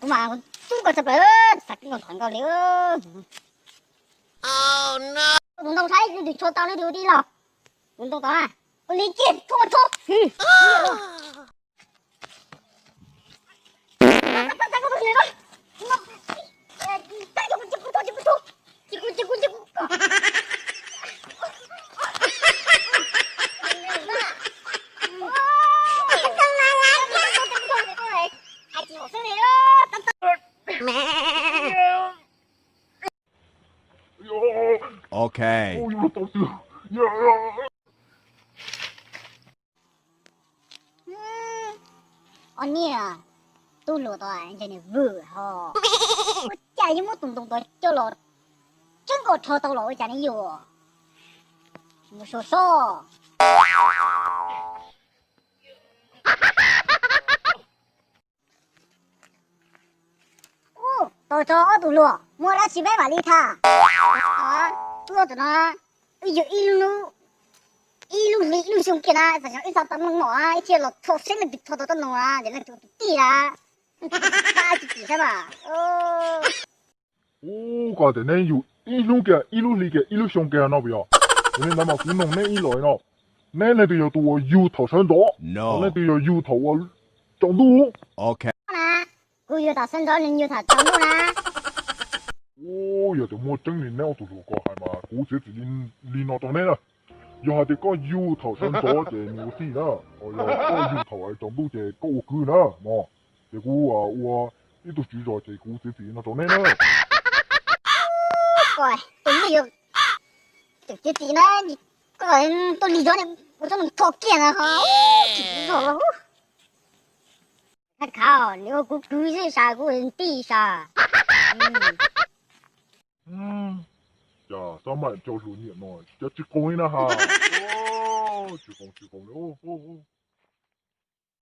Kuv mas kuv txub koj tshaj plaws, xav koj ntxhov nkauj li. Tus ntoo saib twb tsho tau li tus tij los. Tus ntoo tod na, ua li kiag tsho tsho. Ok. Ob niag tub hluas tod ntshe nws vwm ho. Ua cas yeej muab tus ntoo tod coj los tseeb nkaus rho tau los ua cas ne yus. Mus so so. Ub, tau tso ob tug hluas, muaj dab tsi peb mam li tham. Ub, tus no wb yug ib lub hli ib lub xyoo kiag na, txawm yog wb txhob tau mloog no, wb thiaj los rho seb leej twg rho tau txoj no na, ces leej twg tus tij na. Tsis tsim saib mas. Ub, koj tias neb yug ib hnub kiag ib lub hli kiag ib lub xyoo kiag no puas yog? Yog li ntawd mas kuv noog neb ib los no, neb leej twg yog tus uas yug thaum sawv ntxov, leej twg yog yug thaum uas tsaus ntuj? Kuv yug thaum sawv ntxov, nws yug thaum tsaus ntuj na. Ub, yog tias muaj tseeb li neb ob tug hluas ko hais mas kuv txiav txim li no rau neb na. Yog hais tias koj yug thaum sawv ntxov ces nws ua tij na, ho yog koj yug thaum tsaus ntuj ces koj ua kwv na mog. Ces kuv ua ib tug tswv zos ces kuv txiav txim li no rau neb na. Koj tus me yog txiav txim na, koj tuaj lig zov ua tsob nees tho kiag na ho. Tsis zog los. Khav khav, nws ua kuv kwv xwb sas, kuv tij sas. Cas xab maim cov hluas nyiam no cas tsis qoos li na ha. Tsis qoos tsis qoos li.